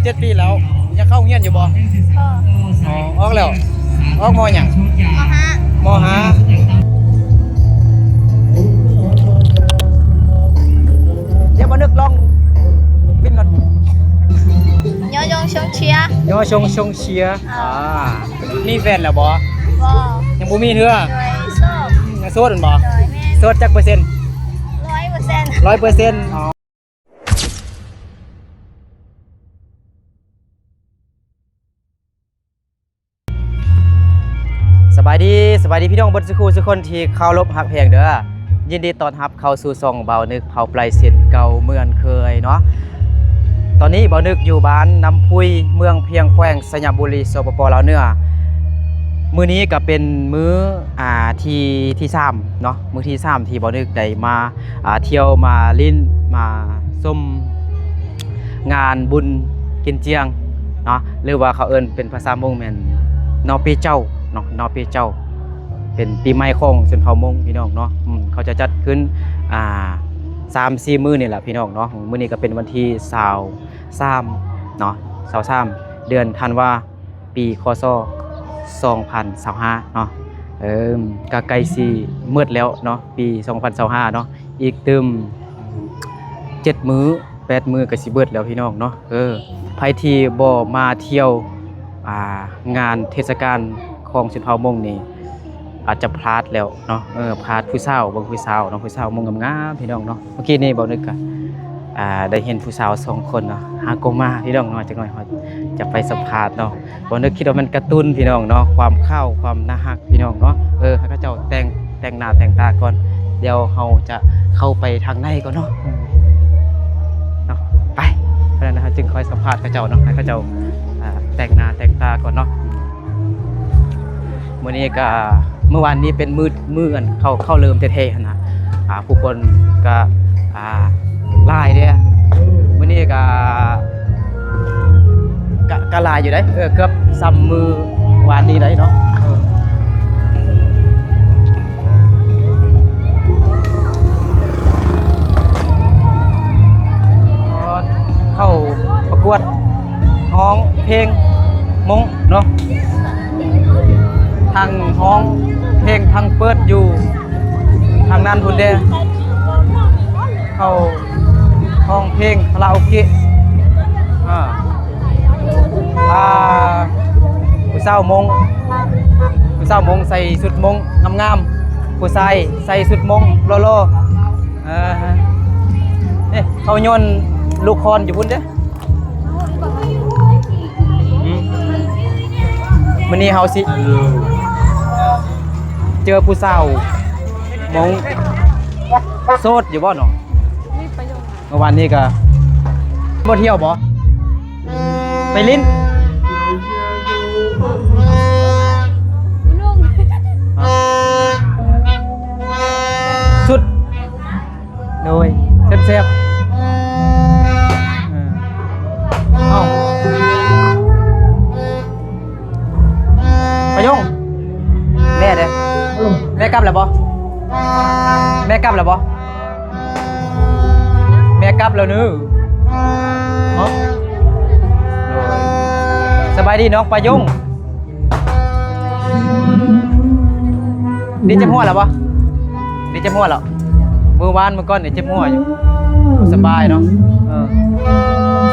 ເຈັດປີແລ້ວ ຍັງເຂົ້າໂຮງຮຽນຢູ່ບໍ່? ບໍ່. ອໍ ອອກແລ້ວ. ອອກ ມໍ ຫຍັງ? ມໍຫ້າ. ມໍຫ້າ. ດຽວບໍ່ນຶກລອງບິນກ່ອນ. ຍໍຊົງຊົງເຊຍ. ຍໍຊົງຊົງເຊຍ. ອ່າ ມີແຟນແລ້ວບໍ່? ບໍ່. ຍັງບໍ່ມີເທື່ອ? ໂດຍ. ໂສດ. ຍັງໂສດແມ່ນບໍ່? ໂດຍ ແມ່ນ. ໂສດຈັກເປີເຊັນ? ຮ້ອຍເປີເຊັນ. ຮ້ອຍເປີເຊັນ. ອໍ ສະບາຍດີ ສະບາຍດີພີ່ນ້ອງເບິດສູ່ຄູ່ສູ່ຄົນທີ່ເຄົາລົບຮັກແພງເດີ. ຍິນດີຕ້ອນຮັບເຂົ້າສູ່ຊ່ອງບ່າວນຶກ ເຜົາໄປເຊັ່ນເກົ່າເໝືອນເຄີຍເນາະ. ຕອນນີ້ບ່າວນຶກຢູ່ບ້ານນ້ຳປຸຍ ເມືອງພຽງ ແຂວງໄຊຍະບູລີ ສປປ ລາວເໜືອ. ມື້ນີ້ກໍເປັນມື້ ອ່າ ທີ ທີສາມເນາະ ມື້ທີສາມທີ່ບ່າວນຶກໄດ້ມາ ອ່າ ທ່ຽວ ມາຫຼິ້ນ ມາຊົມງານບຸນກິນຈຽງເນາະ ຫຼືວ່າເຂົາເອີ້ນເປັນພາສາມົ້ງແມ່ນນໍເປເຈົ້າເນາະ ນໍເປເຈົ້າ. ເປັນປີໃໝ່ຂອງຊົນເຜົ່າມົ້ງພີ່ນ້ອງເນາະ. ອືມ ເຂົາຈະຈັດຂຶ້ນ ອ່າ ສາມສີ່ມື້ນີ້ແຫຼະພີ່ນ້ອງເນາະ. ມື້ນີ້ກໍເປັນວັນທີຊາວສາມເນາະ ຊາວສາມ ເດືອນທັນວາ ປີ ຄ.ສ. ສອງພັນຊາວຫ້າເນາະ. ເອີ ກໍໃກ້ຊິໝົດແລ້ວເນາະ ປີສອງພັນຊາວຫ້າເນາະ ອີກຕື່ມເຈັດມື້ ແປດມື້ກໍຊິເບິດແລ້ວພີ່ນ້ອງເນາະ. ເອີ ໃຜທີ່ບໍ່ມາທ່ຽວ ອ່າ ງານເທດສະການຂອງຊົນເຜົ່າມົ້ງນີ້ ອາດຈະພລາດແລ້ວເນາະ. ເອີ ພລາດຜູ້ສາວ ເບິ່ງຜູ້ສາວເນາະ ຜູ້ສາວມົ້ງງາມໆ ພີ່ນ້ອງເນາະ. ເມື່ອກີ້ນີ້ບ່າວນຶກກະ ອ່າ ໄດ້ເຫັນຜູ້ສາວສອງຄົນເນາະ ຫາກໍມາພີ່ນ້ອງເນາະ. ຈັກໜ້ອຍເຮົາຈະໄປສຳພາດເນາະ. ບ່າວນຶກຄິດວ່າແມ່ນກາຕູນພີ່ນ້ອງເນາະ ຄວາມຂາວ ຄວາມໜ້າຮັກພີ່ນ້ອງເນາະ. ເອີ ໃຫ້ເຂົາເຈົ້າແຕ່ງ ແຕ່ງໜ້າແຕ່ງຕາກ່ອນ ດຽວເຮົາຈະເຂົ້າໄປທາງໃນກ່ອນເນາະ ເນາະ. ໄປ ເພາະນັ້ນເຮົາຈຶ່ງຄ່ອຍສຳພາດເຂົາເຈົ້າເນາະ ໃຫ້ເຂົາເຈົ້າ ອ່າ ແຕ່ງໜ້າແຕ່ງຕາກ່ອນເນາະ. ມື້ນີ້ກະ ມື້ວານນີ້ເປັນມື້ ມື້ອັນເຂົ້າ ເຂົ້າເລີ່ມແທ້ໆຫັ້ນນະ. ອ່າ ຜູ້ຄົນກະ ອ່າ ຫຼາຍເດ້. ມື້ນີ້ກະ ກະ ກະຫຼາຍຢູ່ເດ້. ເອີ ເກືອບສ່ຳມື້ວານນີ້ໄດ້ເນາະ. ເອີ ເຂົ້າປະກວດ ຮ້ອງເພງມົ້ງເນາະ ທັງຮ້ອງເພງທັງເປີດຢູ່ທາງນັ້ນພຸ້ນເດ້. ເຂົ້າຮ້ອງເພງຄາຣາໂອເກະ ອ່າ ອ່າ ຜູ້ສາວມົ້ງ ຜູ້ສາວມົ້ງໃສ່ຊຸດມົ້ງງາມໆ ຜູ້ຊາຍໃສ່ຊຸດມົ້ງຫຼໍ່ໆ. ເອີ ນີ້ເຂົາໂຍນລູກຄອນຢູ່ພຸ້ນເດ້. ອືມ ມື້ນີ້ເຮົາຊິເຈີຜູ້ສາວມົ້ງໂສດຢູ່ບໍ່ເນາະ? ເມື່ອວານນີ້ກະບໍ່ທ່ຽວບໍ່? ໄປຫຼິ້ນ ຊຸດ ໂດຍ ແຊບໆ ເອີ ເອົ້າ ປະຍົງ ແມ່ເດ້ ແມ່ກັບແລ້ວບໍ່? ແມ່ກັບແລ້ວບໍ່? ແມ່ກັບແລ້ວເນີ. ເນາະ ໂດຍ ສະບາຍດີນ້ອງປາຍົງ. ນີ້ເຈັບຫົວແລ້ວບໍ່? ນີ້ເຈັບຫົວແລ້ວ? ມື້ວານມື້ກ່ອນນີ້ເຈັບຫົວຢູ່ ບໍ່ສະບາຍເນາະ. ເອີ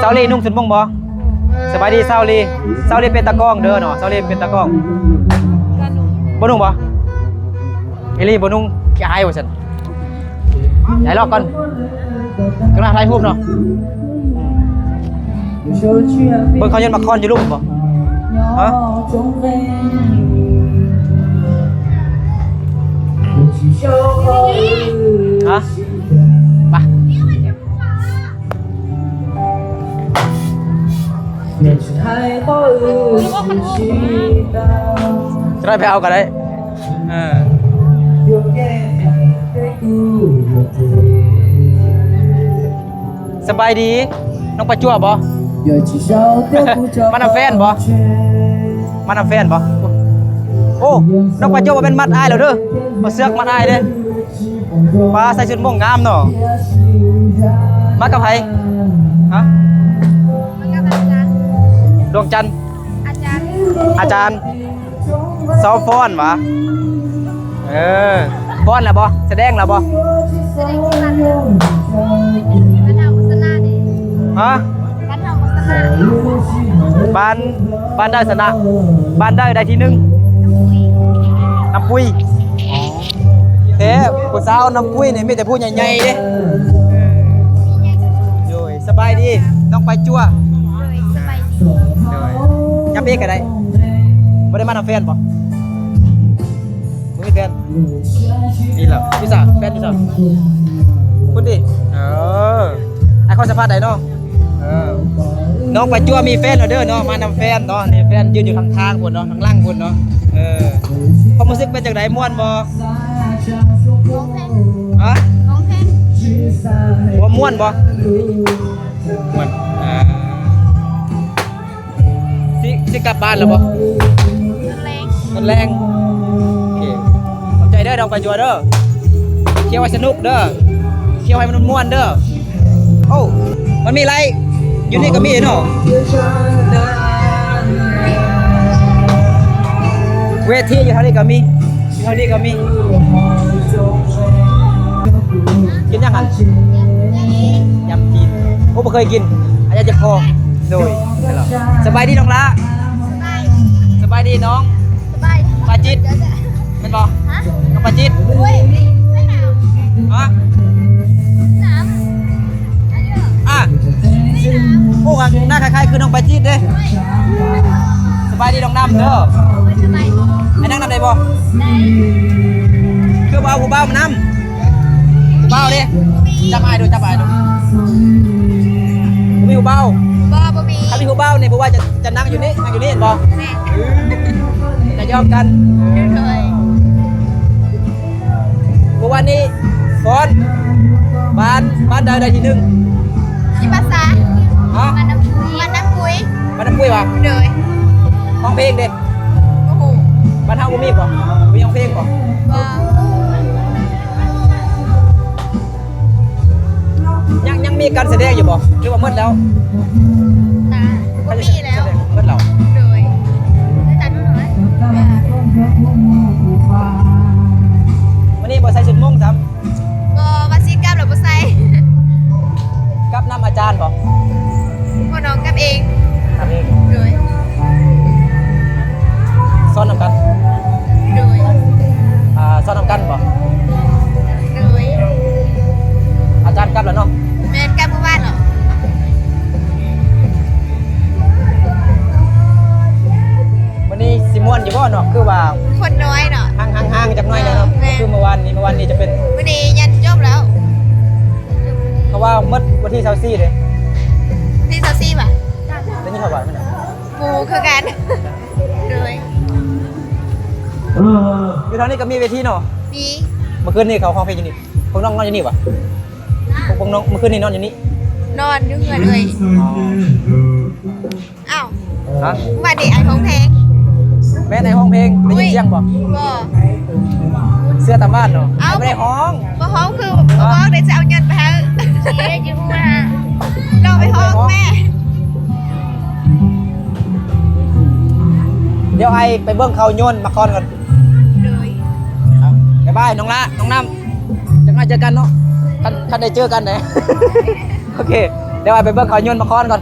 ສາວລີນຸ່ງຊຸດມົ້ງບໍ່? ສະບາຍດີສາວລີ. ສາວລີເປັນຕາກ້ອງເດີເນາະ ສາວລີເປັນຕາກ້ອງ. ບໍ່ນຸ່ງບໍ່? ອີ່ຫຼີບໍ່ນຸ່ງ ຂີ້ອາຍວ່າຊັ້ນ. ໄດ້ລອກກ່ອນ ກຳລັງຖ່າຍຮູບເນາະ. ເບິ່ງເຂົາໂຍນໝາກຄອນຢູ່ລຸ່ມບໍ່? ຮະ? ຮະ? ໄປ ຈະໄດ້ໄປເອົາກໍໄດ້. ເອີ ສະບາຍດີ ນ້ອງປາຈົວບໍ່? ມານຳແຟນບໍ່? ມານຳແຟນບໍ່? ໂອ້ ນ້ອງປາຈົວບໍ່ແມ່ນມັດອ້າຍແລ້ວເດີ ເອົາເຊືອກມັດອ້າຍເດ້. ປ້າ ໃສ່ຊຸດມົ້ງງາມເນາະ. ມາກັບໃຜ? ຮະ? ມາກັບພະນັກງານ. ດວງຈັນ ອາຈານ ອາຈານ ຊອບຟ້ອນຫວາ? ເອີ ຟ້ອນແລ້ວບໍ່? ສະແດງແລ້ວບໍ່? ສະແດງທີ່ບ້ານເຮົາ ບ້ານເຮົາບໍ່ຊະນະເດ້. ຮະ? ບ້ານເຮົາບໍ່ຊະນະ. ບ້ານ ບ້ານໃດຊະນະ? ບ້ານໃດໄດ້ທີໜຶ່ງ? ນ້ຳປຸຍ ນ້ຳປຸຍ. ອໍ ແທ້ ຜູ້ສາວນ້ຳປຸຍນີ້ມີແຕ່ຜູ້ໃຫຍ່ໆເດ້. ໂດຍ ສະບາຍດີ ນ້ອງປາຈົວ. ໂດຍ ສະບາຍດີ. ໂດຍ ຍັບເອກກໍໄດ້. ບໍ່ໄດ້ມານຳແຟນບໍ່? ບໍ່ມີແຟນ? ນີ້ລະ ຢູ່ໃສ? ແຟນຢູ່ໃສ? ພຸ້ນຕິ? ເອີ ອ້າຍຂໍສຳພາດໄດ້ເນາະ. ເອີ ນ້ອງປາຈົວມີແຟນແລ້ວເດີເນາະ ມານຳແຟນເນາະ. ນີ້ແຟນຢືນຢູ່ທາງທາງພຸ້ນເນາະ ທາງຫຼັງພຸ້ນເນາະ. ເອີ ຄວາມຮູ້ສຶກເປັນຈັ່ງໃດ? ມ່ວນບໍ່? ຮ້ອງເພງ. ຮະ? ຮ້ອງເພງ. ວ່າມ່ວນບໍ່? ມ່ວນ. ອ່າ ຊິ ຊິກັບບ້ານແລ້ວບໍ່? ຕອນແລງ. ຕອນແລງ. ໂອເຄ ຂອບໃຈເດີ ນ້ອງປາຈົວເດີ. ທ່ຽວໃຫ້ສະໜຸກເດີ ທ່ຽວໃຫ້ມັນມ່ວນເດີ. ໂອ້ ມັນມີໄລຟ໌ຢູ່ນີ້ກໍມີເນາະ. ເວທີຢູ່ທາງນີ້ກໍມີ ຢູ່ທາງນີ້ກໍມີ. ກິນຫຍັງຫັ້ນ? ຍຳຈີນ. ໂອ້ ບໍ່ເຄີຍກິນ ອາດຈະເຈັບຄໍ. ໂດຍ ສະບາຍດີນ້ອງຫຼ້າ. ສະບາຍ ສະບາຍດີນ້ອງ. ສະບາຍ ປາຈິດ ແມ່ນບໍ່? ຮະ? ນ້ອງປາຈິດ. ໂອ້ຍ ໄປໜາວ. ຮະ? ໜາວ. ອ່ະ ໂອ້ ໜ້າຄ້າຍໆຄືນ້ອງປາຈິດເດ້. ໂອ້ຍ ສະບາຍດີນ້ອງນ້ຳເດີ. ໂອ້ຍ ສະບາຍດີ. ໄອ້ນາງນຳໄດ້ບໍ່? ໄດ້. ຄືວ່າເອົາຜູ້ບ່າວມານຳ. ຜູ້ບ່າວເດ້ ຈັບອ້າຍດູ ຈັບອ້າຍດູ. ບໍ່ມີຜູ້ບ່າວ? ບໍ່ ບໍ່ມີ. ຖ້າມີຜູ້ບ່າວນີ້ ບໍ່ວ່າຈະ ຈະນັ່ງຢູ່ນີ້ ນັ່ງຢູ່ນີ້ແມ່ນບໍ່? ແມ່ນ. ຈະຢອກກັນ. ໂດຍ. ມື້ວານນີ້ຟ້ອນ ບ້ານ ບ້ານໃດໄດ້ທີໜຶ່ງ? ທີ່ປາສາດ. ຮະ? ບ້ານນ້ຳປຸຍ. ບ້ານນ້ຳປຸຍຫວາ? ໂດຍ. ຮ້ອງເພງເດ້? ບໍ່ຮູ້. ບ້ານເຮົາບໍ່ມີບໍ່? ມີຮ້ອງເພງບໍ່? ບໍ່. ຍັງ ຍັງມີການສະແດງຢູ່ບໍ່ ຫຼືວ່າໝົດແລ້ວ? ນະ ບໍ່ມີແລ້ວ. ໝົດແລ້ວ. ໂດຍ. ມື້ນີ້ບໍ່ໃສ່ຊຸດມົ້ງຊ້ຳ? ບໍ່ ວ່າຊິກັບແລ້ວບໍ່ໃສ່. ກັບນຳອາຈານບໍ່? ບໍ່ ນ້ອງກັບເອງ. ກັບເອງ. ໂດຍ. ສອນນຳກັນ? ໂດຍ. ອ່າ ສອນນຳກັນບໍ່? ໂດຍ. ອາຈານກັບແລ້ວເນາະ? ແມ່ນ ກັບມື້ວານເນາະ. ມື້ນີ້ຊິມ່ວນຢູ່ບໍ່ເນາະ? ຄືວ່າຄົນນ້ອຍເນາະ. ຫ່າງໆຈັກໜ້ອຍແດ່ເນາະ. ເອີ ແມ່ນ. ບໍ່ຄືມື້ວານນີ້ ມື້ວານນີ້ຈະເປັນ ມື້ນີ້ຍັນຈົບແລ້ວ. ເພາະວ່າໝົດວັນທີຊາວສີ່ເດ້. ວັນທີຊາວສີ່ຫວາ? ໄດ້ຍິນເຂົາວ່າແມ່ນຫຍັງ? ໝູ່ຄືກັນ. ໂດຍ. ຢູ່ແຖວນີ້ກໍມີເວທີເນາະ? ມີ. ເມື່ອຄືນນີ້ເຂົາຮ້ອງເພງຢູ່ນີ້. ພວກນ້ອງນອນຢູ່ນີ້ຫວາ? ພວກ ພວກນ້ອງ ເມື່ອຄືນນີ້ນອນຢູ່ນີ້? ນອນຢູ່ເຮືອນເອີຍ. ອໍ. ອ້າວ ຮະ? ວ່າເດ ອ້າຍຮ້ອງເພງ. ແມ່ນ ອ້າຍຮ້ອງເພງ. ໄດ້ຍິນສຽງບໍ່? ບໍ່. ເຊື່ອຕາມບ້ານເນາະ. ເອົ້າ ບໍ່ໄດ້ຮ້ອງ. ບໍ່ຮ້ອງຄືບໍ່ບອກເດ ຈະເອົາເງິນໄປໃຫ້. ເດ ຢູ່ຫົວ ລອງໄປຮ້ອງແມ່. ດຽວອ້າຍໄປເບິ່ງເຂົາໂຍນໝາກຄອນກ່ອນ. ໂດຍ. ບາຍບາຍ ນ້ອງລະ ນ້ອງນ້ຳ. ຈັກໜ້ອຍເຈີກັນເນາະ ຄັນ ຄັນໄດ້ເຈີກັນເດ້. ໂອເຄ ດຽວອ້າຍໄປເບິ່ງເຂົາໂຍນໝາກຄອນກ່ອນ.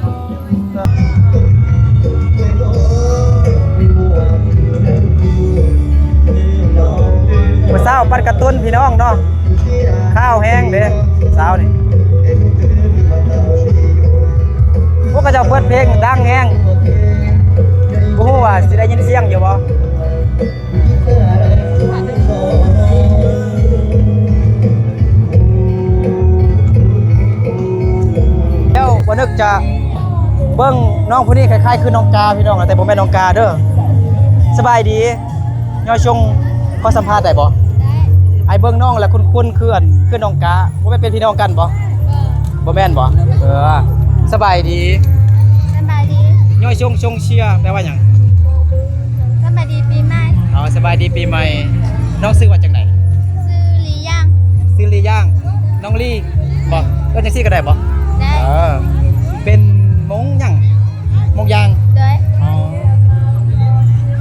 ມື້ເຊົ້າປັດກະຕຸ້ນພີ່ນ້ອງເນາະ ຄາວແຮງເດ້ເຊົ້ານີ້. ພວກເຂົາເຈົ້າເປີດເພງດັງແຮງ ບໍ່ຮູ້ວ່າຊິໄດ້ຍິນສຽງຢູ່ບໍ່. ແລ້ວບໍ່ນຶກຈະເບິ່ງນ້ອງຜູ້ນີ້ ຄ້າຍໆຄືນ້ອງກາພີ່ນ້ອງ ແຕ່ບໍ່ແມ່ນນ້ອງກາເດີ. ສະບາຍດີ ຍ້ອນຊົງຂໍສຳພາດໄດ້ບໍ່? ໄດ້. ອ້າຍເບິ່ງນ້ອງແລ້ວຄຸ້ນໆ ຄືອັນ ຄືນ້ອງກາ ບໍ່ແມ່ນເປັນພີ່ນ້ອງກັນບໍ່? ບໍ່. ບໍ່ແມ່ນບໍ່? ເອີ ສະບາຍດີ. ສະບາຍດີ. ຍ້ອຍຊົງ ຊົງເຊຍແປວ່າຫຍັງ? ສະບາຍດີປີໃໝ່. ອໍ ສະບາຍດີປີໃໝ່. ນ້ອງຊື່ວ່າຈັ່ງໃດ? ຊື່ລີຢ່າງ. ຊື່ລີຢ່າງ. ນ້ອງລີບໍ? ເອີ້ນຈັ່ງຊີ້ກໍໄດ້ບໍ? ໄດ້. ເອີ ເປັນມົ້ງຫຍັງ? ມົ້ງຢາງ. ໂດຍ.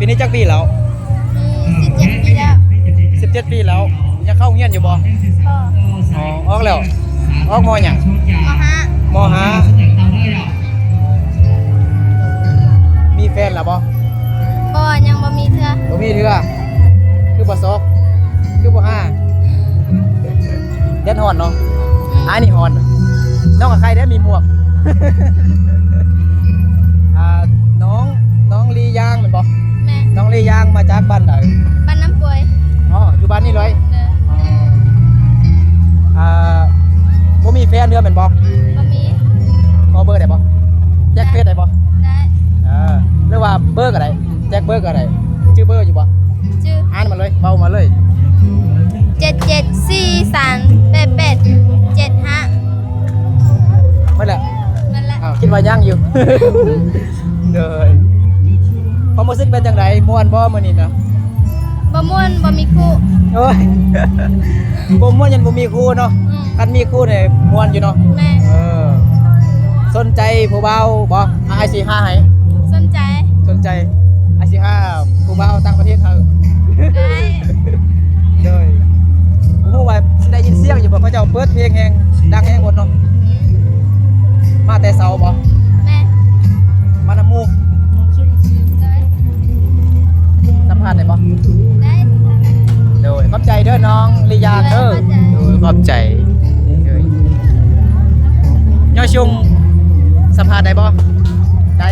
ປີນີ້ຈັກປີແລ້ວ? ອືມ ສິບເຈັດປີແລ້ວ. ສິບເຈັດປີແລ້ວ. ຍັງເຂົ້າໂຮງຮຽນຢູ່ບໍ່? ບໍ່. ອໍ ອອກແລ້ວ. ອອກ ມໍ ຫຍັງ? ມໍຫ້າ. ມໍຫ້າ. ມີແຟນແລ້ວບໍ່? ບໍ່ ຍັງບໍ່ມີເທື່ອ. ບໍ່ມີເທື່ອ. ຄືບໍ່ຊອກ? ຄືບໍ່ຫາ? ແດດຮ້ອນເນາະ. ອືມ ອ້າຍນີ້ຮ້ອນ. ນ້ອງກະໄຄແດ່ມີໝວກ. ອ່າ ນ້ອງ ນ້ອງລີຢາງແມ່ນບໍ່? ແມ່ນ. ນ້ອງລີຢາງມາຈາກບ້ານໃດ? ບ້ານນ້ຳປວຍ. ອໍ ຢູ່ບ້ານນີ້ເລີຍ? ເອີ. ອໍ ອ່າ ບໍ່ມີແຟນເທື່ອແມ່ນບໍ່? ບໍ່ມີ. ຂໍເບີໄດ້ບໍ່? ແຈກເຟສໄດ້ບໍ່? ໄດ້. ເອີ ຫຼືວ່າເບີກະໄດ້. ແຈກເບີກະໄດ້. ຈື່ເບີຢູ່ບໍ່? ຈື່. ອ່ານມາເລີຍ ເວົ້າມາເລີຍ. ເຈັດເຈັດສີ່ສາມແປດແປດເຈັດຫ້າ. ໝົດແລ້ວ? ໝົດແລ້ວ. ອ້າວ ຄິດວ່າຍັງຢູ່. ໂດຍ. ຄວາມຮູ້ສຶກເປັນຈັ່ງໃດ? ມ່ວນບໍ່ມື້ນີ້ນະ? ບໍ່ມ່ວນ ບໍ່ມີຄູ່. ໂອ້ຍ ບໍ່ມ່ວນ ຍັງບໍ່ມີຄູ່ເນາະ. ອືມ ຄັນມີຄູ່ນີ້ມ່ວນຢູ່ເນາະ. ແມ່ນ. ເອີ ສົນໃຈຜູ້ບ່າວບໍ່? ອ້າຍຊິຫາໃຫ້. ສົນໃຈ. ສົນໃຈ. ອ້າຍຊິຫາຜູ້ບ່າວຕ່າງປະເທດໃຫ້. ໄດ້. ໂດຍ. ບໍ່ຮູ້ວ່າຊິໄດ້ຍິນສຽງຢູ່ບໍ່? ເຂົາເຈົ້າເປີດເພງແຮງ ດັງແຮງໂພດເນາະ. ອືມ ມາແຕ່ເຊົ້າບໍ່? ແມ່ນ. ມານຳໝູ່? ໂດຍ. ສຳພາດໄດ້ບໍ່? ໄດ້. ໂດຍ ຂອບໃຈເດີນ້ອງລີຢາງເດີ. ໂດຍ ຂອບໃຈ. ໂດຍ ໂດຍ ຍໍຊົງ ສຳພາດໄດ້ບໍ່? ໄດ້.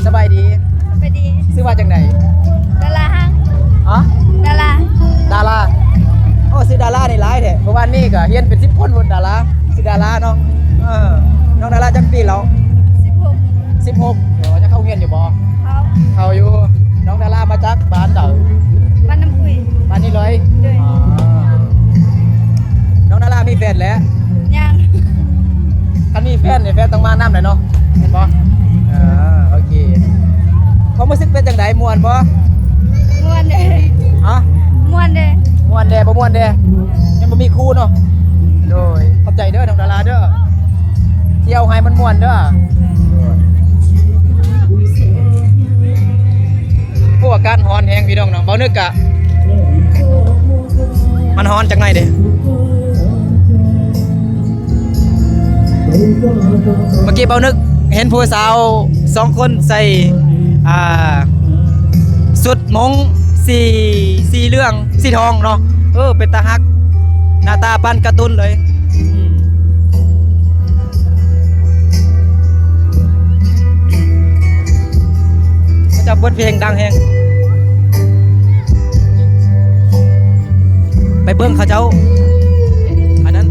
ສະບາຍດີ. ສະບາຍດີ. ຊື່ວ່າຈັ່ງໃດ? ດາລາ. ຮະ? ດາລາ. ດາລາ. ໂອ້ ຊື່ດາລານີ້ຫຼາຍແທ້. ເມື່ອວານນີ້ກະຮຽນເປັນສິບຄົນພຸ້ນ ດາລາ. ຊື່ດາລາເນາະ. ເອີ ນ້ອງດາລາຈັກປີແລ້ວ? ສິບຫົກ. ສິບຫົກ. ເອີ ຍັງເຂົ້າໂຮງຮຽນຢູ່ບໍ່? ເຂົ້າ. ເຂົ້າຢູ່. ນ້ອງດາລາມາຈາກບ້ານໃດ? ບ້ານນ້ຳກຸຍ. ບ້ານນີ້ເລີຍ? ໂດຍ. ອໍ ນ້ອງດາລາມີແຟນແລ້ວ? ຍັງ. ຄັນມີແຟນນີ້ ແຟນຕ້ອງມານຳແຫຼະເນາະ ແມ່ນບໍ່? ເອີ ໂອເຄ. ຄວາມຮູ້ສຶກເປັນຈັ່ງໃດ? ມ່ວນບໍ່? ມ່ວນເດ້. ຮະ? ມ່ວນເດ້. ມ່ວນແດ່ ບໍ່ມ່ວນແດ່? ຍັງບໍ່ມີຄູ່ເນາະ. ໂດຍ ຂອບໃຈເດີນ້ອງດາລາເດີ. ທ່ຽວໃຫ້ມັນມ່ວນເດີ. ໂອ້ ອາກາດຮ້ອນແຮງພີ່ນ້ອງເນາະ. ເບົານຶກກະ ມັນຮ້ອນຈັກໜ້ອຍເດ້. ເມື່ອກີ້ເບົານຶກເຫັນຜູ້ສາວສອງຄົນໃສ່ ອ່າ ຊຸດມົ້ງສີ ສີເຫຼືອງ ສີທອງເນາະ. ເອີ ເປັນຕາຮັກ ໜ້າຕາປານກາຕູນເລີຍ. ເຂົາເຈົ້າເປີດເພງດັງແຮງ. ໄປເບິ່ງເຂົາເຈົ້າ ອັນນັ້ນ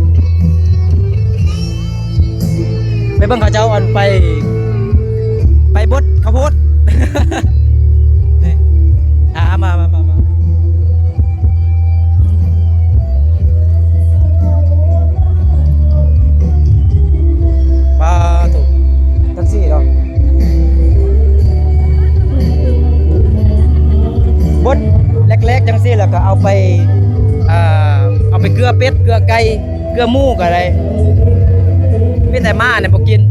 ໄປເບິ່ງເຂົາເຈົ້າ ອັນ ໄປ ໄປບົດເຂົ້າໂພດ. ນີ້ ອ່າ ມາ ມາ ມາ ມາ. ປາໂທ້ ຈັ່ງຊີ້ເນາະ ບົດແຫຼກໆ ຈັ່ງຊີ້ ແລ້ວກໍເອົາໄປ ເອີ ເອົາໄປເກືອເປັດ ເກືອໄກ່ ເກືອໝູກໍໄດ້ ມີແຕ່ໝານີ້ບໍ່ກິນ.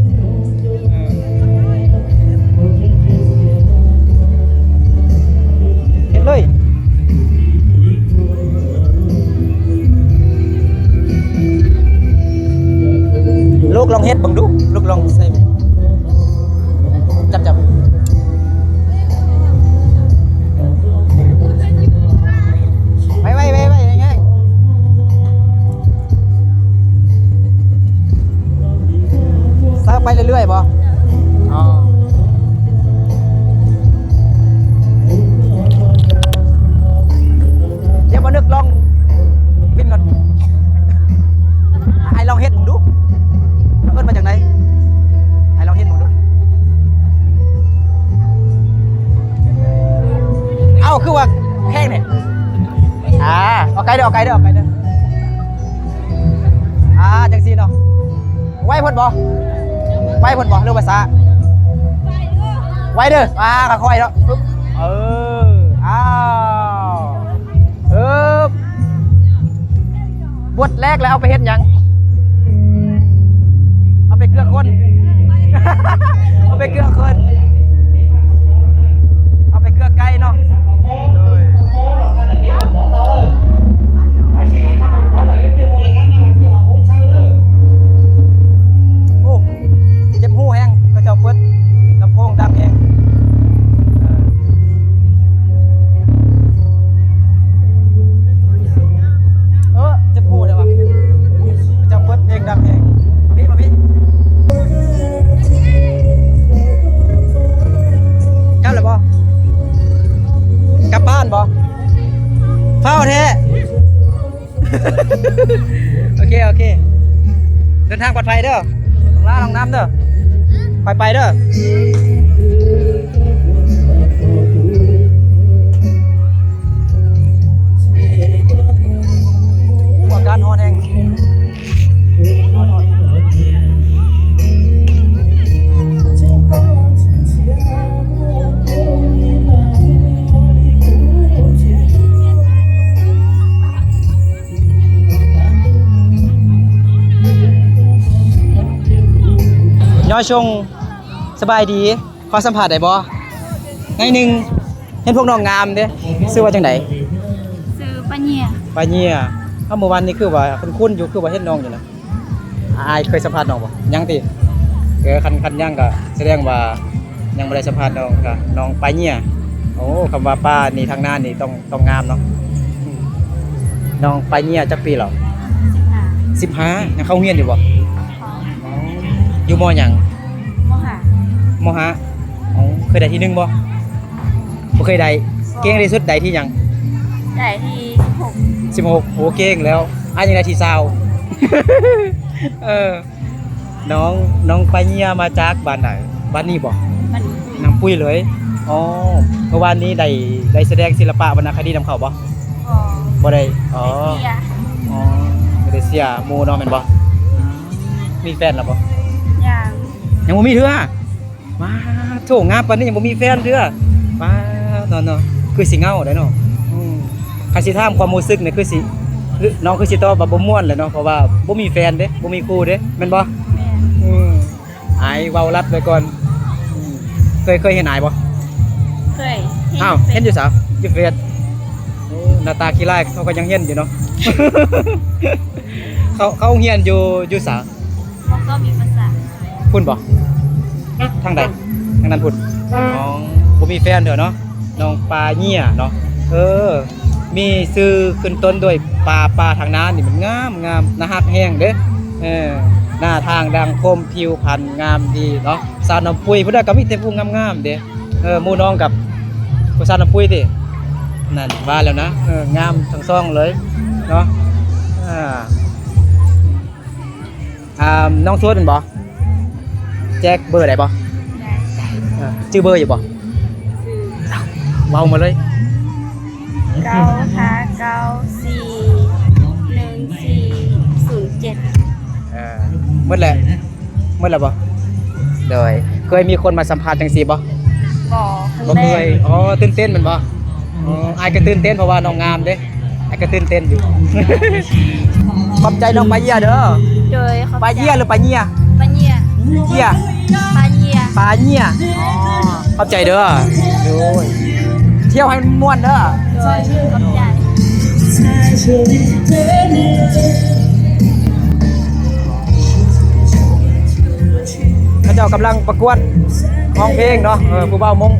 ເອີ ເຮັດເລີຍ ລູກລອງເຮັດເບິ່ງດູ ລູກລອງໃສ່ ຈັບໆ ໄວໆ ໄວໆ ງ່າຍໆ. ໃສ່ໄປເລື້ອຍໆບໍ່? ອໍ ດຽວບໍ່ນຶກລອງປິ່ນກ່ອນ ອ້າຍລອງເຮັດເບິ່ງດູ ເອີ້ນວ່າຈັ່ງໃດ? ອ້າຍລອງເຮັດເບິ່ງດູ. ເອົ້າ ຄືວ່າແຂງແທ້? ອ່າ ອອກໄກເດີ້ ອອກໄກເດີ້ ອອກໄກເດີ້. ອ່າ ຈັ່ງຊີ້ເນາະ ໄວໂພດບໍ່? ໄວໂພດບໍ່ ຫຼືວ່າຊ້າ? ໄວເດີ້. ອ່າ ຄ່ອຍໆເນາະ. ເອີ ອ້າວ ເອີບ ບົດແຫຼກແລ້ວເອົາໄປເຮັດຫຍັງ? ເອົາໄປເກືອຄົນ ເອົາໄປເກືອຄົນ ເອົາໄປເກືອໄກ່ເນາະ. ໂອເຄ ໂອເຄ ເດີນທາງປອດໄພເດີ ນ້ອງລາ ນ້ອງນ້ຳເດີ ຄ່ອຍໄປເດີ. ອາກາດຮ້ອນແຮງ. ຍອດຊົງ ສະບາຍດີ. ຂໍສຳພາດໄດ້ບໍ່? ໜ້ອຍໜຶ່ງ. ເຫັນພວກນ້ອງງາມເດ້. ຊື່ວ່າຈັ່ງໃດ? ຊື່ປາເຍຍ. ປາເຍຍ. ເອົາ ມື້ວານນີ້ຄືວ່າຄຸ້ນໆຢູ່ ຄືວ່າເຫັນນ້ອງຢູ່ນະ. ອ້າຍເຄີຍສຳພາດນ້ອງບໍ່? ຍັງຕິ? ເອີ ຄັນ ຄັນຍັງກໍສະແດງວ່າຍັງບໍ່ໄດ້ສຳພາດນ້ອງ. ກໍນ້ອງປາເຍຍ. ໂອ້ ຄຳວ່າປານີ້ທາງໜ້ານີ້ຕ້ອງ ຕ້ອງງາມເນາະ. ອືມ ນ້ອງປາເຍຍຈັກປີແລ້ວ? ສິບຫ້າ. ສິບຫ້າ. ຍັງເຂົ້າໂຮງຮຽນຢູ່ບໍ່? ເຂົ້າ. ອໍ ຢູ່ ມໍ ຫຍັງ? ມໍຫ້າ. ມໍຫ້າ. ອໍ ເຄີຍໄດ້ທີໜຶ່ງບໍ່? ບໍ່ເຄີຍໄດ້. ບໍ່. ເກັ່ງທີ່ສຸດໄດ້ທີຫຍັງ? ໄດ້ທີສິບຫົກ. ສິບຫົກ. ໂອ້ ເກັ່ງແລ້ວ. ອ້າຍຍັງໄດ້ທີຊາວ. ເອີ ນ້ອງ ນ້ອງປາເຍຍມາຈາກບ້ານໃດ? ບ້ານນີ້ບໍ່? ບ້ານນ້ຳປຸ້ຍ. ນ້ຳປຸ້ຍເລີຍ. ອໍ ເມື່ອວານນີ້ໄດ້ ໄດ້ສະແດງສິລະປະວັນນະຄະດີນຳເຂົາບໍ່? ບໍ່. ບໍ່ໄດ້. ອໍ ໄດ້ເຊຍ. ອໍ ບໍ່ໄດ້ເຊຍໝູ່ເນາະ ແມ່ນບໍ່? ມີແຟນແລ້ວບໍ່? ຍັງ. ຍັງບໍ່ມີເທື່ອ? ປາໂທ້ ງາມປານນີ້ຍັງບໍ່ມີແຟນເທື່ອ. ປາ ເນາະ ເນາະ ຄືຊິເຫງົາໄດ໋ເນາະ. ອືມ ຄັນຊິຖາມຄວາມຮູ້ສຶກນີ້ ຄືຊິ ຄື ນ້ອງຄືຊິຕອບວ່າບໍ່ມ່ວນແຫຼະເນາະ ເພາະວ່າບໍ່ມີແຟນເດ້ ບໍ່ມີຄູ່ເດ້ ແມ່ນບໍ່? ແມ່ນ. ອືມ ອ້າຍເວົ້າລັດໄວ້ກ່ອນ. ອືມ ເຄີຍ ເຄີຍເຫັນອ້າຍບໍ່? ເຄີຍ. ເຫັນ. ອ້າວ ເຫັນຢູ່ໃສ? ຢູ່ເຟສ. ໂອ້ ໜ້າຕາຂີ້ລ້າຍ ເຂົາກໍຍັງເຫັນຢູ່ເນາະ. ເຂົາ ເຂົາຮຽນຢູ່ ຢູ່ໃສ? ບໍ່ກໍມີພາສາພຸ້ນບໍ່? ທາງໃດ? ທາງນັ້ນພຸ້ນ. ອໍ ບໍ່ມີແຟນເທື່ອເນາະ ນ້ອງປາເຍຍເນາະ. ເອີ ມີຊື່ຂຶ້ນຕົ້ນດ້ວຍປາ ປາທາງໜ້ານີ້ມັນງາມໆ ໜ້າຮັກແຮງເດ້. ເອີ ໜ້າທາງດັງຄົມ ຜິວພັນງາມດີເນາະ. ສາວນ້ຳປຸ້ຍພຸ້ນນະ ກໍມີແຕ່ຜູ້ງາມໆເດ້. ເອີ ໝູ່ນ້ອງກັບຜູ້ສາວນ້ຳປຸ້ຍຕິ? ນັ້ນວ່າແລ້ວນະ. ເອີ ງາມທັງສອງເລີຍເນາະ. ອ່າ ອ່າ ນ້ອງໂສດແມ່ນບໍ່? ແຈກເບີໄດ້ບໍ່? ໄດ້. ເອີ ຈື່ເບີຢູ່ບໍ່? ຈື່. ເວົ້າມາເລີຍ. ເກົ້າຫ້າເກົ້າສີ່ໜຶ່ງສີ່ສູນເຈັດ. ເອີ ໝົດແລ້ວ? ໝົດແລ້ວບໍ່? ໂດຍ. ເຄີຍມີຄົນມາສຳພາດຈັ່ງຊີ້ບໍ່? ບໍ່. ບໍ່ເຄີຍ. ອໍ ຕື່ນເຕັ້ນແມ່ນບໍ່? ອໍ ອ້າຍກໍຕື່ນເຕັ້ນ ເພາະວ່ານ້ອງງາມເດ້. ອ້າຍກໍຕື່ນເຕັ້ນຢູ່. ຂອບໃຈນ້ອງປາເຍຍເດີ. ໂດຍ ຂອບໃຈ. ປາເຍຍ ຫຼື ປາເຍຍ? ປາເຍຍ. ເຍຍ. ປາເຍຍ. ປາເຍຍ. ອໍ ຂອບໃຈເດີ. ໂດຍ. ທ່ຽວໃຫ້ມັນມ່ວນເດີ. ໂດຍ ຂອບໃຈ. ເຂົາເຈົ້າກຳລັງປະກວດຮ້ອງເພງເນາະ. ເອີ ຜູ້ບ່າວມົ້ງ.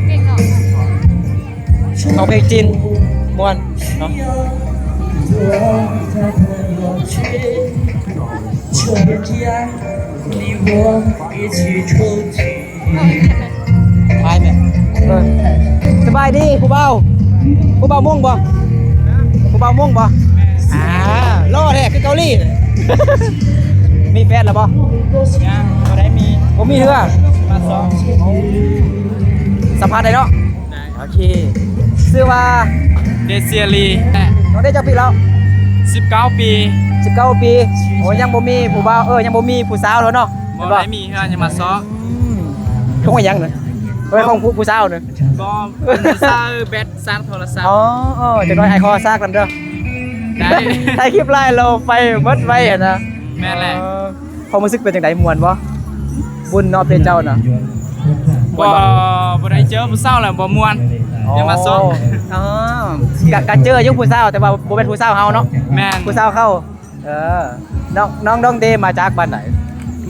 ເກັ່ງເນາະ. ເອົາເພງຈີນມ່ວນເນາະ. ໄປແມ່. ເອີ ສະບາຍດີຜູ້ບ່າວ. ຜູ້ບ່າວມົ້ງບໍ່? ຜູ້ບ່າວມົ້ງບໍ່? ອ່າ ຫຼໍ່ແທ້ຄືເກົາຫຼີ. ມີແຟນແລ້ວບໍ່? ຍັງ ບໍ່ໄດ້ມີ. ບໍ່ມີເທື່ອ? ມາສອງ. ສຳພາດໄດ້ເນາະ. ໂອເຄ ຊື່ວ່າ ເດເຊຍລີ. ນ້ອງໄດ້ຈັກປີແລ້ວ? ສິບເກົ້າປີ. ສິບເກົ້າປີ. ໂອ້ ຍັງບໍ່ມີຜູ້ບ່າວ ເອີ ຍັງບໍ່ມີຜູ້ສາວເທື່ອເນາະ. ບໍ່ໄດ້ມີເທື່ອ ຍັງມາຊອກ. ອືມ ຂອງຫຍັງນະ? ເອີ ຂອງຜູ້ ຜູ້ສາວນະ? ບໍ່ ເປັນສາຍແບັດຊາກໂທລະສັບ. ອໍ ເອີ ຈັກໜ້ອຍອ້າຍຂໍສາກນຳເດີ. ໄດ້. ຖ່າຍຄລິບຫຼາຍແລ້ວໄຟໝົດໄວຫັ້ນນະ. ແມ່ນແຫຼະ. ເອີ ຄວາມຮູ້ສຶກເປັນຈັ່ງໃດ? ມ່ວນບໍ່? ບຸນເນາະ ເພເຈົ້ານະ. ບໍ່ ບໍ່ໄດ້ເຈີຜູ້ສາວແລ້ວບໍ່ມ່ວນ. ອໍ ຍັງມາຊອກ. ອໍ ກະ ກະເຈີຢູ່ຜູ້ສາວ ແຕ່ວ່າບໍ່ແມ່ນຜູ້ສາວເຮົາເນາະ. ແມ່ນ. ຜູ້ສາວເຂົາ. ເອີ ນ້ອງ ນ້ອງ ນ້ອງເດມາຈາກບ້ານໃດ?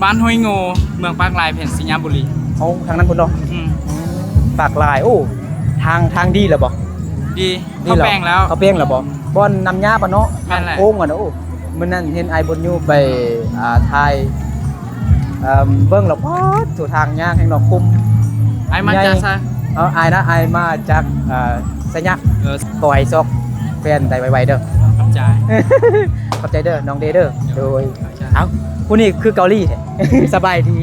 ບ້ານຫ້ວຍງູ ເມືອງປາກລາຍ ແຂວງໄຊຍະບູລີ. ໂອ້ ທາງນັ້ນພຸ້ນເນາະ. ອືມ ປາກລາຍ. ໂອ້ ທາງ ທາງດີແລ້ວບໍ່? ດີ. ເຂົາແປງແລ້ວ. ເຂົາແປງແລ້ວບໍ່? ບ່ອນນ້ຳຫຍ້າປະເນາະ. ແມ່ນແຫຼະ. ທາງໂຄ້ງຫັ້ນນະ. ໂອ້ ມື້ນັ້ນເຫັນອ້າຍບຸນຍູໄປ ອ່າ ຖ່າຍ ເອີ່ມ ເບິ່ງແລ້ວ ປາດໂທ້ ທາງຍ່າງແຮ່ງເນາະ ຄຸ້ມ. ອ້າຍມາຈາກໃສ? ເອົາ ອ້າຍນະ ອ້າຍມາຈາກ ເອີ ໄຊຍະ. ເອີ ຂໍໃຫ້ຊອກແຟນໄດ້ໄວໆເດີ. ຂອບໃຈ ຂອບໃຈເດີ ນ້ອງເດເດີ. ໂດຍ ຂອບໃຈ. ເອົ້າ ຜູ້ນີ້ຄືເກົາຫຼີແທ້. ສະບາຍດີ.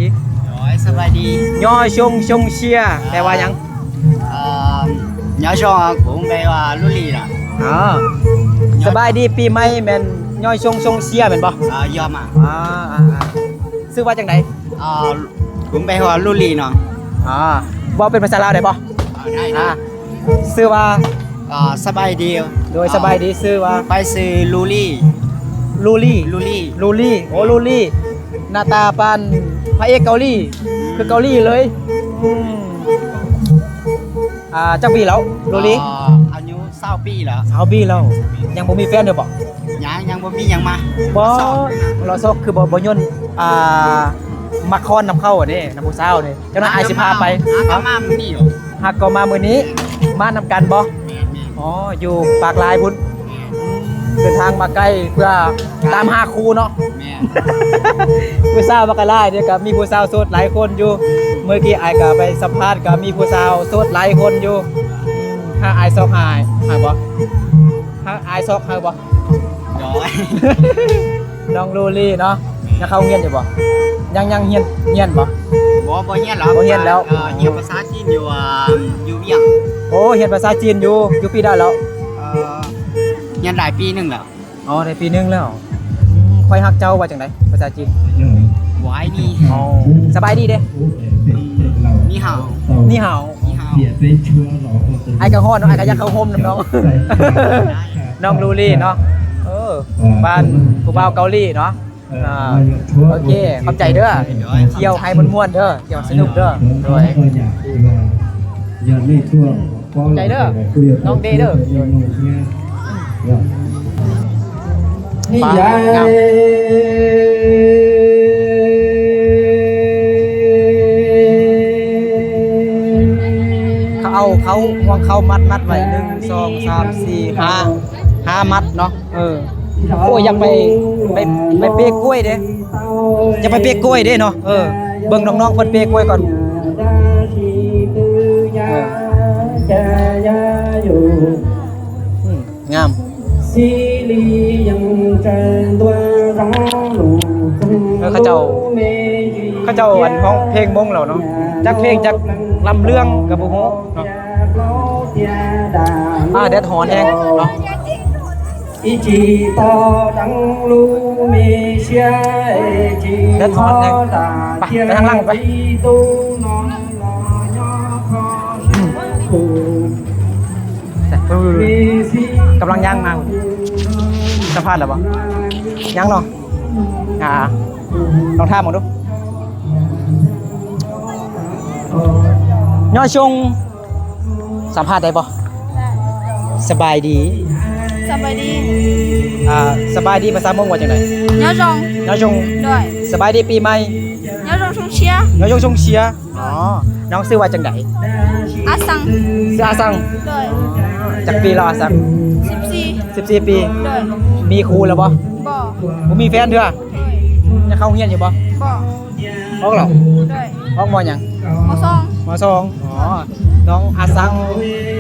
ໂດຍ ສະບາຍດີ. ຍໍຊົງຊົງເຊຍ ແປວ່າຫຍັງ? ເອີ ຍໍຊົງ ກຸງແປວ່າລູລີນະ. ອໍ ສະບາຍດີປີໃໝ່ ແມ່ນຍໍຊົງຊົງເຊຍແມ່ນບໍ່? ເອີ ຍອມມາ. ອໍ ຊື່ວ່າຈັ່ງໃດ? ອ່າ ກຸມໄປຮອດລູລີເນາະ. ອ່າ ເວົ້າເປັນພາສາລາວໄດ້ບໍ່? ເອີ ໄດ້ ອ່າ ຊື່ວ່າ? ອ່າ ສະບາຍດີ. ໂດຍ ອ່າ ສະບາຍດີ ຊື່ວ່າ? ຂ້ອຍຊື່ລູລີ. ລູລີ? ລູລີ ລູລີ. ໂອ້ ລູລີ ໜ້າຕາປານພະເອກເກົາຫຼີ ອືມ ຄືເກົາຫຼີເລີຍ. ອືມ ອ່າ ຈັກປີແລ້ວລູລີ? ອ່າ ອາຍຸຊາວປີແລ້ວ. ຊາວປີແລ້ວ ຍັງບໍ່ມີແຟນຢູ່ບໍ່? ຍັງ ຍັງບໍ່ມີຫຍັງມາ. ບໍ່ ລໍຊອກ ຄືບໍ່ ບໍ່ຍົນ ອ່າ ມາຄອນນຳເຂົາເດ້ ນຳຜູ້ສາວເດ້. ຈັກໜ້ອຍອ້າຍຊິພາໄປ. ຫາກໍມາມື້ນີ້. ຫາກໍມາມື້ນີ້. ມານຳກັນບໍ່? ແມ່ນໆ. ອໍ ຢູ່ປາກລາຍພຸ້ນ. ແມ່ນ. ອືມ ເດີນທາງມາໄກເພື່ອຕາມຫາຄູ່ເນາະ. ແມ່ນ. ຜູ້ສາວມາກະຫຼາຍເດ້ ກໍມີຜູ້ສາວໂສດຫຼາຍຄົນຢູ່. ມື້ກີ້ອ້າຍກໍໄປສຳພາດ ກໍມີຜູ້ສາວໂສດຫຼາຍຄົນຢູ່. ອືມ ຫາອ້າຍຊອກຫາ ຫາບໍ່? ຫາອ້າຍຊອກຫາບໍ່? ໂດຍ ນ້ອງລູລີເນາະ. ຍັງເຂົ້າໂຮງຮຽນຢູ່ບໍ່? ຍັງ ຍັງຮຽນ ຮຽນບໍ່? ບໍ່ ບໍ່ຮຽນແລ້ວ. ບໍ່ຮຽນແລ້ວ. ເອີ ຮຽນພາສາຈີນຢູ່ ອ່າ ຢູ່ວຽງ. ໂອ້ ຮຽນພາສາຈີນຢູ່ ຢູ່ປີໃດແລ້ວ? ເອີ ຮຽນໄດ້ປີໜຶ່ງແລ້ວ. ອໍ ໄດ້ປີໜຶ່ງແລ້ວ. ອືມ ຂ້ອຍຮັກເຈົ້າວ່າຈັ່ງໃດ ພາສາຈີນ? ຫວາຍນີ້. ອໍ ສະບາຍດີເດ້. ອືມ ນີ້ຮາວ ນີ້ຮາວ. ອ້າຍກໍຮ້ອນເນາະ ອ້າຍກໍຢາກເຂົ້າໂຮມນຳນ້ອງ ນ້ອງລູລີເນາະ. ເອີ ບ້ານຜູ້ບ່າວເກົາຫຼີເນາະ. ອ່າ ໂອເຄ ຂອບໃຈເດີ. ທ່ຽວໃຫ້ມ່ວນໆເດີ ທ່ຽວສະໜຸກເດີ. ໂດຍ ຂອບໃຈເດີ ນ້ອງເດເດີ. ໂດຍ ງາມ. ເຂົາເອົາເຂົ້າ ຫ່ວງເຂົ້າມັດ ມັດໄວ້ ໜຶ່ງ ສອງ ສາມ ສີ່ ຫ້າ ຫ້າມັດເນາະ. ເອີ ໂອ້ຍ ຢາກໄປ ໄປ ໄປເປກ້ວຍເດ້ ຢາກໄປເປກ້ວຍເດ້ເນາະ. ເອີ ເບິ່ງນ້ອງໆເພິ່ນເປກ້ວຍກ່ອນ. ເອີ ອືມ ງາມ. ເອີ ເຂົາເຈົ້າ ເຂົາເຈົ້າ ອັນ ຮ້ອງເພງມົ້ງແລ້ວເນາະ. ຈັກເພງ ຈັກລຳເລື່ອງກໍບໍ່ຮູ້ເນາະ. ອ່າ ແດດຮ້ອນແຮງເນາະ. ແດດຮ້ອນແຮງ. ໄປ ໄປທາງຫຼັງໄປ. ກຳລັງຍ່າງມາ. ສຳພາດແລ້ວບໍ່? ຍັງເນາະ. ອ່າ ລອງຖາມເບິ່ງດູ. ຍໍຊົງ ສຳພາດໄດ້ບໍ່? ໄດ້. ສະບາຍດີ. ສະບາຍດີ. ອ່າ ສະບາຍດີພາສາມົ້ງວ່າຈັ່ງໃດ? ຍໍຊົງ. ຍໍຊົງ. ໂດຍ. ສະບາຍດີປີໃໝ່. ຍໍຊົງຊົງເຊຍ. ຍໍຊົງຊົງເຊຍ. ອໍ ນ້ອງຊື່ວ່າຈັ່ງໃດ? ອາສັງ. ຊື່ອາສັງ. ໂດຍ. ຈັກປີແລ້ວອາສັງ? ສິບສີ່. ສິບສີ່ປີ. ໂດຍ. ມີຄູ່ແລ້ວບໍ່? ບໍ່. ບໍ່ມີແຟນເທື່ອ? ໂດຍ. ຍັງເຂົ້າໂຮງຮຽນຢູ່ບໍ່? ບໍ່. ອອກແລ້ວ? ໂດຍ. ອອກ ມໍ ຫຍັງ? ມໍສອງ. ມໍສອງ. ອໍ ນ້ອງອາສັງ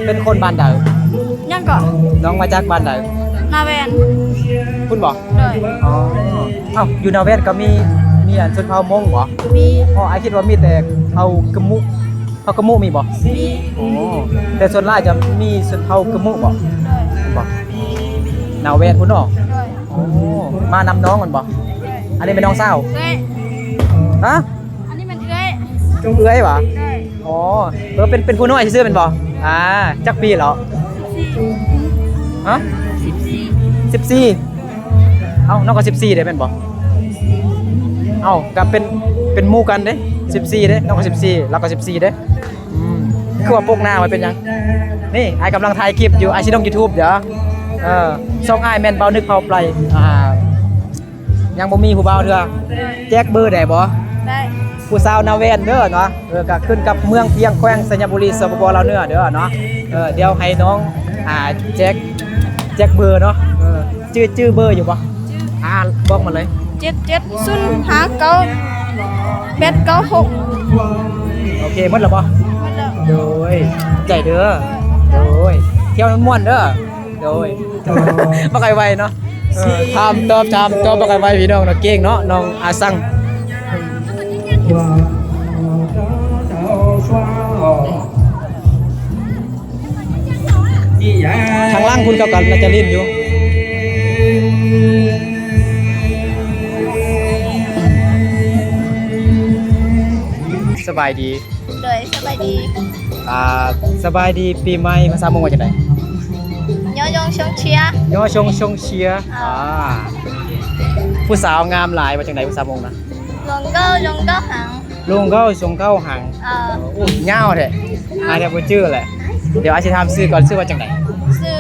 ເປັນຄົນບ້ານໃດ? ຫຍັງເກາະ? ນ້ອງມາຈາກບ້ານໃດ? ນາແວນ. ພຸ້ນບໍ່? ໂດຍ. ອໍ ເອົ້າ ຢູ່ນາແວນກໍມີ ມີອັນຊົນເຜົ່າມົ້ງບໍ່? ມີ. ອໍ ອ້າຍຄິດວ່າມີແຕ່ເຜົ່າກະມຸ. ເຜົ່າກະມຸມີບໍ່? ມີ. ໂອ້ ແຕ່ສ່ວນຫຼາຍຈະມີຊົນເຜົ່າກະມຸບໍ່? ໂດຍ. ແມ່ນບໍ່? ນາແວນພຸ້ນເນາະ. ໂດຍ. ໂອ້ ມານຳນ້ອງແມ່ນບໍ່? ໂດຍ. ອັນນີ້ແມ່ນນ້ອງສາວ? ເອື້ອຍ. ຮະ? ອັນນີ້ແມ່ນເອື້ອຍ. ເອື້ອຍຫວາ? ໂດຍ. ອໍ ເອີ ເປັນ ເປັນຜູ້ນ້ອຍຊື່ໆແມ່ນບໍ່? ອ່າ ຈັກປີແລ້ວ? ຮະ? ສິບສີ່. ສິບສີ່. ເອົ້າ ນ້ອງກໍສິບສີ່ເດ້ແມ່ນບໍ່? ເອົ້າ ກໍເປັນ ເປັນໝູ່ກັນເດ້ ສິບສີ່ເດ້ ນ້ອງກໍສິບສີ່ ລາວກໍສິບສີ່ເດ້. ອືມ ຄືວ່າປົກໜ້າໄວ້ເປັນຫຍັງ? ນີ້ ອ້າຍກຳລັງຖ່າຍຄລິບຢູ່ ອ້າຍຊິລົງຢູທູບເດີ້. ເອີ ຊ່ອງອ້າຍແມ່ນບ່າວນຶກເຜົ່າໄປ ອ່າ ຍັງບໍ່ມີຜູ້ບ່າວເທື່ອ. ແຈກເບີໄດ້ບໍ່? ໄດ້. ຜູ້ສາວນາແວນເດີ້ເນາະ. ເອີ ກໍຂຶ້ນກັບເມືອງພຽງ ແຂວງໄຊຍະບູລີ ສປປ ລາວເໜືອເດີ້ເນາະ. ເອີ ດຽວໃຫ້ນ້ອງ ອ່າ ແຈກ ແຈກເບີເນາະ. ເອີ ຈື່ ຈື່ເບີຢູ່ບໍ່? ຈື່. ອ່າ ບອກມາເລີຍ. ເຈັດເຈັດ ສູນຫ້າເກົ້າ ແປດເກົ້າຫົກ. ໂອເຄ ໝົດແລ້ວບໍ່? ໝົດແລ້ວ. ໂດຍ ໃຈເດີ ໂດຍ ທ່ຽວມ່ວນໆເດີ ໂດຍ ບໍ່ຄ່ອຍໄວເນາະ ເອີ ຖາມຕອບ ຖາມຕອບບໍ່ຄ່ອຍໄວ ພີ່ນ້ອງເນາະ ເກັ່ງເນາະ ນ້ອງອາຊັງ. ທາງຫຼັງພຸ້ນເຂົາກໍໜ້າຈະຫຼິ້ນຢູ່. ສະບາຍດີ. ໂດຍ ສະບາຍດີ. ອ່າ ສະບາຍດີປີໃໝ່ ພາສາມົ້ງວ່າຈັ່ງໃດ? ຍໍຢົງຊົງເຊຍ. ຍໍຢົງຊົງເຊຍ. ອ່າ ອ່າ ຜູ້ສາວງາມຫຼາຍ ວ່າຈັ່ງໃດ ພາສາມົ້ງນະ? ລົງເກົ້າ ລົງເກົ້າຫັງ. ລົງເກົ້າ ຊົງເກົ້າຫັງ. ເອີ ໂອ້ ຍາວແທ້ ອາດຈະບໍ່ຈື່ແຫຼະ. ດຽວອາຊິຖາມຊື່ກ່ອນ ຊື່ວ່າຈັ່ງໃດ? ຊື່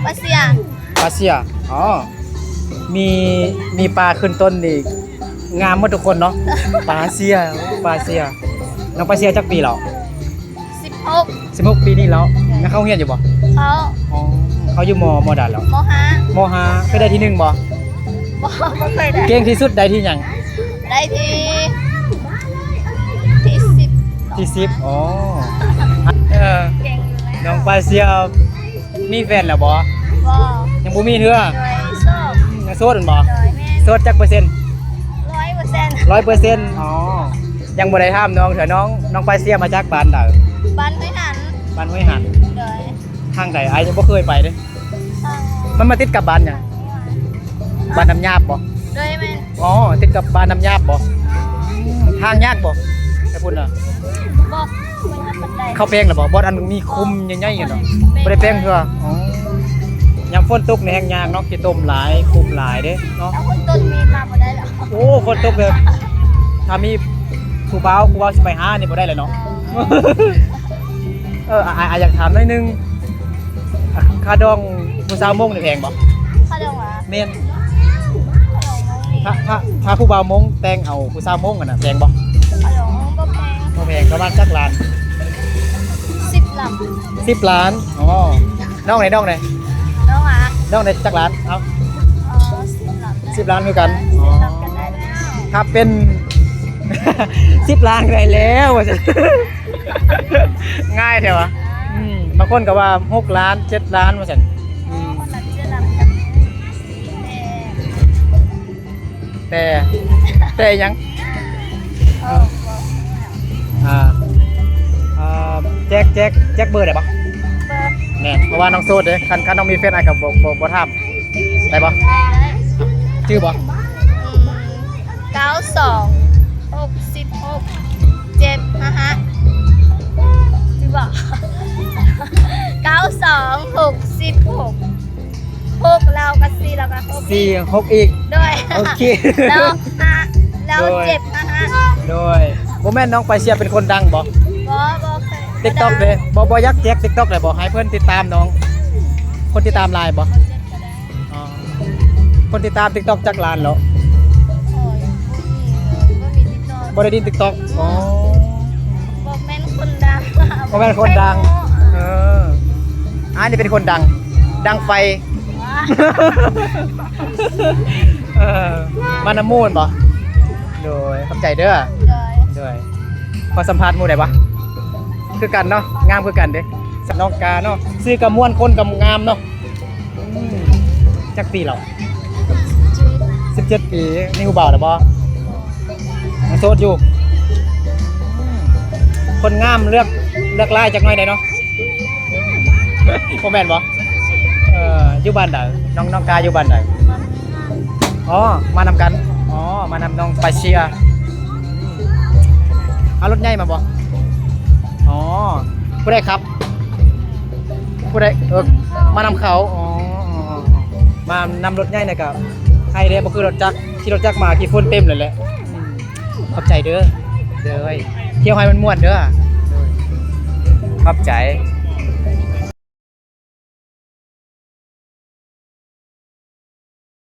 ປາເຊຍ. ປາເຊຍ. ອໍ ມີ ມີປາຂຶ້ນຕົ້ນນີ້ ງາມໝົດທຸກຄົນເນາະ. ປາເຊຍ ປາເຊຍ. ນ້ອງປາເຊຍຈັກປີແລ້ວ? ສິບຫົກ. ສິບຫົກປີນີ້ແລ້ວ. ຍັງເຂົ້າໂຮງຮຽນຢູ່ບໍ່? ເຂົ້າ. ອໍ ເຂົ້າຢູ່ ມ ມ ໃດແລ້ວ? ມ ຫ້າ. ມ ຫ້າ. ເຄີຍໄດ້ທີໜຶ່ງບໍ່? ບໍ່ ບໍ່ເຄີຍໄດ້. ເກັ່ງທີ່ສຸດໄດ້ທີຫຍັງ? ໄດ້ທີ ທີສິບ. ທີສິບ. ອໍ ເອີ ເກັ່ງຢູ່ແລ້ວ. ນ້ອງປາເຊຍ ມີແຟນແລ້ວບໍ່? ບໍ່. ຍັງບໍ່ມີເທື່ອ? ໂດຍ ໂສດ. ຍັງໂສດແມ່ນບໍ່? ໂດຍ ແມ່ນ. ໂສດຈັກເປີເຊັນ? ຮ້ອຍເປີເຊັນ. ຮ້ອຍເປີເຊັນ. ອໍ ຍັງບໍ່ໄດ້ຖາມນ້ອງເທື່ອ. ນ້ອງ ນ້ອງປາເຊຍມາຈາກບ້ານໃດ? ບ້ານຫ້ວຍຫັນ. ບ້ານຫ້ວຍຫັນ. ໂດຍ. ທາງໃດ? ອ້າຍຍັງບໍ່ເຄີຍໄປເດ້. ທາງ ມັນມາຕິດກັບບ້ານຫຍັງ? ບ້ານນ້ຳຫຍາບບໍ່? ໂດຍ ແມ່ນ. ອໍ ຕິດກັບບ້ານນ້ຳຫຍາບບໍ່? ທາງຍາກບໍ່? ໄປພຸ້ນນະ. ບໍ່ ບໍ່ຍາກປານໃດ. ເຂົ້າແປງແລ້ວບໍ່? ບ່ອນອັນມີຂຸມໃຫຍ່ໆ ຫັ້ນເນາະ. ບໍ່ໄດ້ແປງເທື່ອ. ອໍ ຍາມຝົນຕົກນີ້ແຮ່ງຍາກເນາະ ຂີ້ຕົມຫຼາຍ ຂຸມຫຼາຍເດ້ເນາະ. ຖ້າຝົນຕົກນີ້ມາບໍ່ໄດ້ແລ້ວ. ໂອ້ ຝົນຕົກແບບ ຖ້າມີຜູ້ບ່າວ ຜູ້ບ່າວຊິໄປຫານີ້ບໍ່ໄດ້ແລ້ວເນາະ. ອໍ ເອີ ອ້າຍ ອ້າຍຢາກຖາມໜ້ອຍໜຶ່ງ ຄ່າດອງຜູ້ສາວມົ້ງນີ້ແພງບໍ່? ຄ່າດອງຫວາ? ແມ່ນ. ຄ່າດອງມົ້ງນີ້ ຖ້າ ຖ້າ ຖ້າຜູ້ບ່າວມົ້ງແຕ່ງເອົາຜູ້ສາວມົ້ງຫັ້ນນະ ແພງບໍ່? ຄ່າດອງບໍ່ແພງ. ບໍ່ແພງ. ປະມານຈັກລ້ານ? ສິບລ້ານ. ສິບລ້ານ. ອໍ ນ້ອງໃດ ນ້ອງໃດ? ນ້ອງຫວາ? ນ້ອງໃດຈັກລ້ານ? ເອົາ ເອີ ສິບລ້ານ. ສິບລ້ານຄືກັນ. ເອີ ສິບລ້ານກໍໄດ້ແລ້ວ. ຖ້າເປັນ ສິບລ້ານກໍໄດ້ແລ້ວ ວ່າຊັ້ນ. ງ່າຍແທ້ຫວາ? ອືມ ບາງຄົນກໍວ່າຫົກລ້ານ ເຈັດລ້ານ ວ່າຊັ້ນ. ອືມ ຄົນລະເຈັດລ້ານກັບ ແຕ່ ແຕ່ຫຍັງ? ເອີ ອ່າ ອ່າ ແຈກ ແຈກ ແຈກເບີໄດ້ບໍ່? ເບີ ແມ່ນ ເພາະວ່ານ້ອງໂສດເດ້. ຄັນ ຄັນນ້ອງມີແຟນ ອ້າຍກໍບໍ່ ບໍ່ ບໍ່ຖາມ ໄດ້ບໍ່? ໄດ້ ໄດ້. ຈື່ບໍ່? ອືມ ເກົ້າສອງ ຫົກສິບຫົກ ເຈັດຫ້າຫ້າ ຈື່ບໍ່? ເກົ້າສອງ ຫົກສິບຫົກ ຫົກ ແລ້ວກໍສີ່ ແລ້ວກໍຫົກ ສີ່ ຫົກອີກ. ໂດຍ ໂອເຄ ແລ້ວຫ້າ ແລ້ວ ໂດຍ ເຈັດຫ້າຫ້າ. ໂດຍ ບໍ່ແມ່ນນ້ອງປາເຊຍເປັນຄົນດັງບໍ່? ບໍ່ ບໍ່ເຄີຍ. ຕິກຕັອກເດ້ ບໍ່ ບໍ່ຢາກແຈກຕິກຕັອກໄດ້ບໍ່? ໃຫ້ເພິ່ນຕິດຕາມນ້ອງ ຄົນຕິດຕາມຫຼາຍບໍ່? ບໍ່ແຈກກໍໄດ້. ອໍ ຄົນຕິດຕາມຕິກຕັອກຈັກລ້ານແລ້ວ? ໂອ້ຍ ບໍ່ມີ ບໍ່ມີຕິກຕັອກ. ບໍ່ໄດ້ຫຼິ້ນຕິກຕັອກ. ອໍ ບໍ່ແມ່ນຄົນດັງ. ບໍ່ແມ່ນຄົນດັງ. ເອີ ອ້າຍນີ້ເປັນຄົນດັງ ດັງໄຟ. ເອີ ມານຳໝູ່ແມ່ນບໍ່? ໂດຍ ຂອບໃຈເດີ. ໂດຍ ໂດຍ. ຂໍສຳພາດໝູ່ໄດ້ບໍ່? ຄືກັນເນາະ ງາມຄືກັນເດ້ ນ້ອງກາເນາະ. ຊື່ກໍມ່ວນ ຄົນກໍງາມເນາະ. ອືມ ຈັກປີແລ້ວ? ສິບເຈັດ ປີ. ມີຜູ້ບ່າວແລ້ວບໍ່? ຍັງໂສດຢູ່. ອືມ ຄົນງາມເລືອກ ເລືອກຫຼາຍຈັກໜ້ອຍໄດ້ເນາະ. ບໍ່ແມ່ນບໍ່? ເອີ ຢູ່ບ້ານໃດ? ນ້ອງ ນ້ອງກາຢູ່ບ້ານໃດ? ອໍ ມານຳກັນ. ອໍ ມານຳນ້ອງປາເຊຍ. ເອົາລົດໃຫຍ່ມາບໍ່? ອໍ ຜູ້ໃດຂັບ? ຜູ້ໃດ? ເອີ ມານຳເຂົາ. ອໍ ມານຳລົດໃຫຍ່ນີ້ກໍໃຫ້ເດ້ ບໍ່ຄືລົດຈັກ ຂີ່ລົດຈັກມາ ຂີ້ຝຸ່ນເຕັມເລີຍແຫຼະ. ອືມ ຂອບໃຈເດີ. ໂດຍ ທ່ຽວໃຫ້ມັນມ່ວນເດີ. ໂດຍ ຂອບໃຈ.